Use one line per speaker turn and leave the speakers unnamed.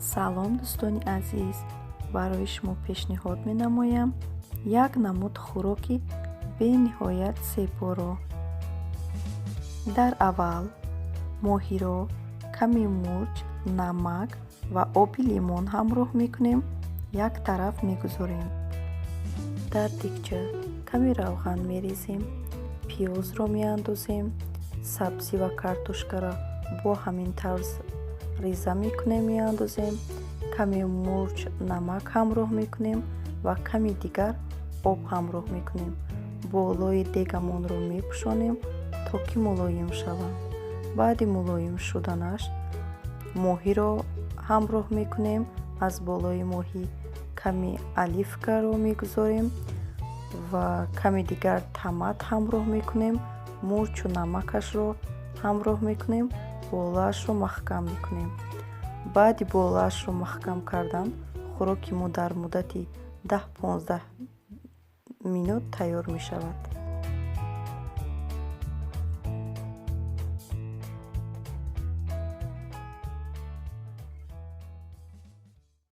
Салом, дӯстони азиз! Барои шумо пешниҳод менамоям як намуд хӯроки бениҳоят зеборо. Дар аввал моҳиро каме мурч, намак ва оби лимон ҳамроҳ мекунем, як тараф мегузорем. Дар дегча каме равған мерезем, пиёзро меандозем, сабзӣ ва картошкаро бо ҳамин тарз реза мекунем, меандозем, каме мурч, намак ҳамроҳ мекунем ва каме дигар об ҳамроҳ мекунем. Болои дегамонро мепӯшонем, то ки мулоим шаванд. Баъди мулоим шуданаш моҳиро ҳамроҳ мекунем. Аз болои моҳӣ каме оливкаро мегузорем ва каме дигар томат ҳамроҳ мекунем, мурчу намакашро ҳамроҳ мекунем, болоашро маҳкам мекунем. Баъди болоашро маҳкам кардан, хӯроки мо дар муддати 10-15 минут тайёр мешавад.